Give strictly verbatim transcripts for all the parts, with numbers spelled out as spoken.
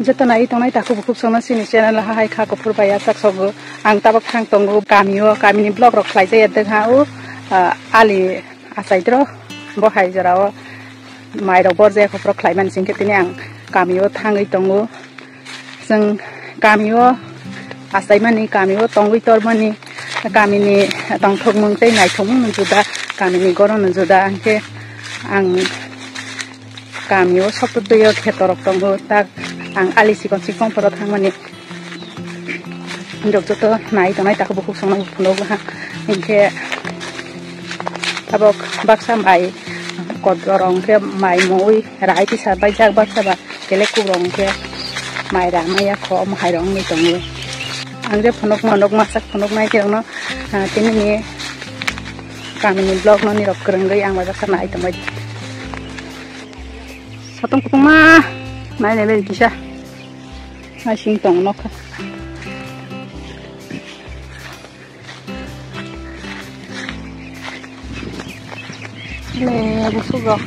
Joto nai tongnai takhuk bukhuk songno chini channel ha hai kha kuphur bai achak sogo. Ang tabok thang tongo kamio, kamini vlog rok khlai jaya dwkha o, ah, ali achaidro bo hai jorao mai rok bor jaya kuphur khlai mani singkhe tini ang kamio thangwi tongo. Chwng kamio achaimani, kamio tongwi tormani, kamini tongthokmung tei naithokmung no juda, kamini goron no juda, hinkhe ang kamio sokto twiyo khetorok tongo, tak ang ali chikon chikon phoro thangmani. Hinrok joto nai tongnai takhuk bukhuk songno phunukha, hinkhe tabok baksa mai kodorong khe mai mui rai tisa baijak baksa ba. Belek kubrok hwnkhe mai ra maya kho, omo hai rok wngwi tongo. Ang je phunuk monok masa phunuk nai khe rokno, ah, tini ni kamini vlog no nirok kwrwngwi ang bai baksa nai tongbai. Satung kutung ma nai nai bai kisa. Nai sing tong nokha. Le, busuk rok.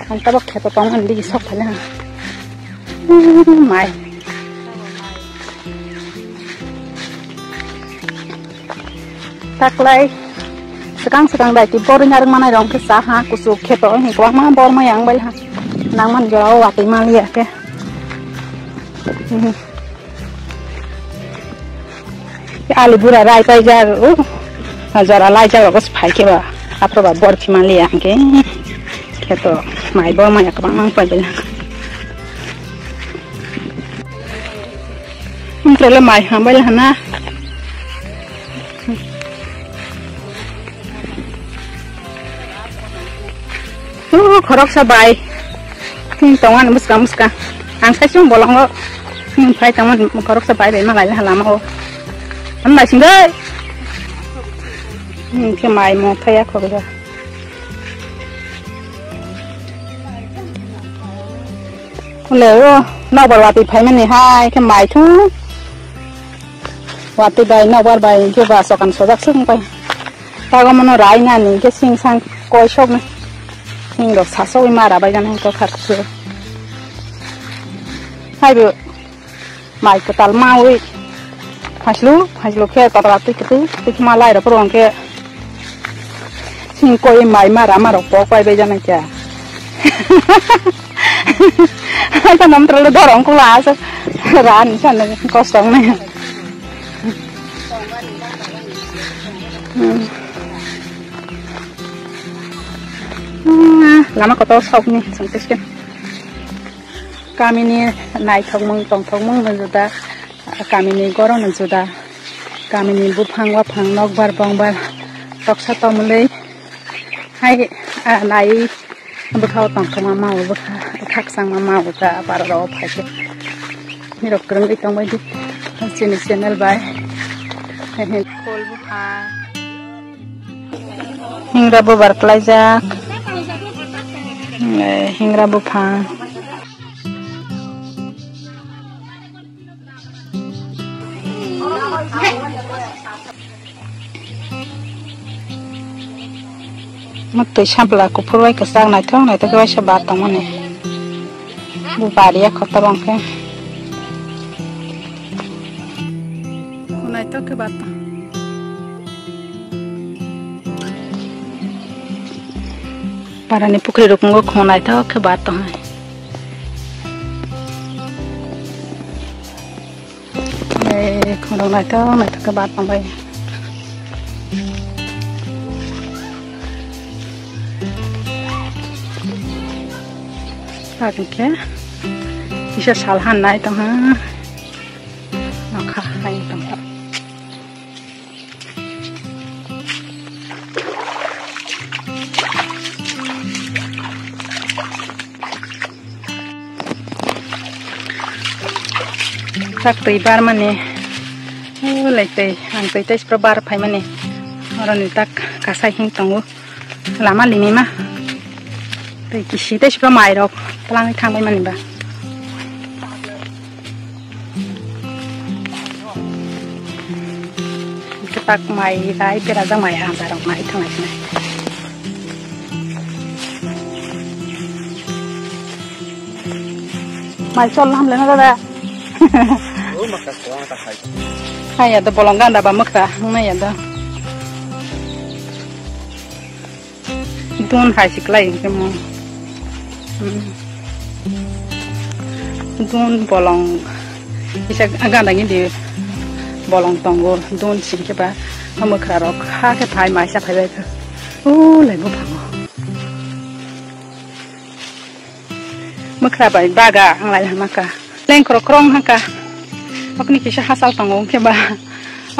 Ang tabok kheto tong ani digi sok phai na. Mai. Taklai. Swkang swkang dai ti bor narwk manai rok khe cha ha, kuchuk kheto ni kwbangma bor mai ang bai ha. Nang man jora o watwi maliya khe. Mhm. Ali bura rai paijak, uh, jora laijak rok phai khe ba, aphuru ba bor thima liya hwnkhe, kheto mai bo maya kwbang mang paijak. Umtrele mai hambai hana. Oh, khoroksa bai. Tin tongan muska muska. Ang sai sung bolongo. Tin phai tongan khoroksa bai bai malai lama o. Am nai sing dai. Tin ke mai mo thaya khoroksa. Ole o, nokbar watwi phaimani hai khe mai thu. Watwi bai nokbar bai hwnkhe ba sokan sojak swk wngpai. Tago mono rai nani hwnkhe sing sang koi soknai. Sing rok sasogwi mara bai jani hwnkhe kha khe. Haibo mai kwtal mawi. Phaslu, phaslu khe tatra twi kwtwi, twi khma lai rok phuru hwnkhe. Sing koi mai mara marok pok pai bai jani kya. Anta nam tolo dorong kula asa. Ran sana kosto nai. Hmm. Ah, lama kotor sok ni, sangkis kan. Kamini naithokmung tongthokmung no juda, kamini goron no juda, kamini buphang waphang nokbar bongbar toksa tomlwi hai, ah, nai bwkha o tongthokma ma o bwkha khakchangma ma o ta para rok phai khe nirok kwrwngwi tongbai di chini channel bai. Khol buphang. Hingra bubar klaijak. Eh, hingra buphang. Mwtwi sampla kuphur bai kwchak naithok naithok khe waisa bar tongmani. Bo bariya kotor wngkhe. Naithok khe bar tong. Parani pukhri rukung o khum naithok khe bar tong hai. Ei, khorang naithok naithok khe bar tongbai. Tabuk khe kisa sal han nai tongha. Nokha hai tongha. Tak twi bar mani, o lai twi, ang twi tei sipro bar phai mani, oroni tak kasai hing tongo, lama limi ma, tei kisi tei sipro mai rok twlangwi thang bai mani ba. Kwtak mai bai berajak mai hamsa rok mai thangnaisina. Mai sol ham lena dada. O makha ko ang ta khai. Hai ya do bolong ganda ba makha, nang ya do. Dun hai siklai hingke mo. Hmm. Dun bolong. Isa ganda ni di bolong tongo. Dun singke ba. Makha rok ha ke phai mai sa phai bai. O lai bo phango. Makha bai baga ang lai hama ka. Leng krok krong haka. Okni kisa hasal tongo hingke ba.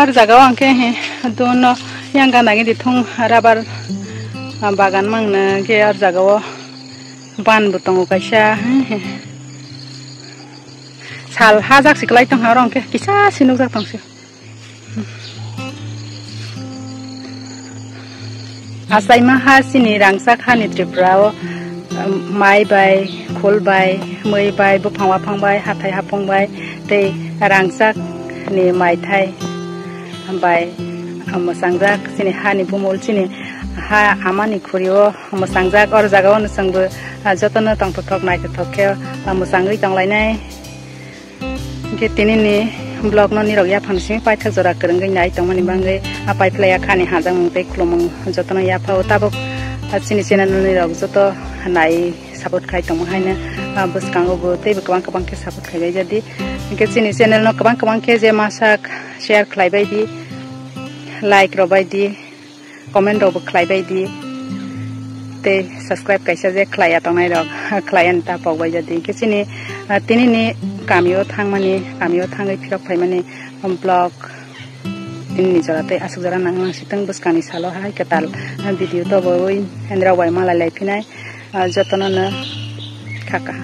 Ar jaga o hingke he dono yang gana gidi thung rabar, ah, bagan mangna hingke ar jaga o ban bo tongo kaisa. Sal hajak siklai tongha oro hingke kisa sinukjak tongsi. Achaima ha chini rangchak hani Tripura o, um, mai bai, khul bai, mui bai, buphang waphang bai, hathai hapung bai, tei rangchak ni maithai bai, um, mwchangjak chini hani bumul, chini ha amani khuri o mwchangjak. Oro jaga o no chwngbo, ah, jotono tongthothok naithothok khe, ah, mwchangwi tonglainai. Hingke tini ni vlog no nirok yaphang simi paithak jora kwrwngwi nai tongmani bagwi a paiphlai ya khani hajak mung tei khulumung jotono yaphao tabuk, ah, chini channel nirok joto nai support khai tongma haino, ah, bwskango bo teibo kwbang kwbang khe support khai bai jadi. Hingke chini channel no kwbang kwbang khe je masak share khlai bai di, like rw bai di. Comment rok bo khlai bai di tei subscribe kaisa je khlai ya tongnai rok khlai ani ta pok bai jadi. Hingke chini, ah, tini ni kami o thangmani, kami o thangwi phirok phaimani vlog tini ni jora tei aswk jora nang nang sitwng bwskang ni salo hai kwtal, ah, video to bo wi ani rok bai malai lai phinai, ah, jotono no khaka.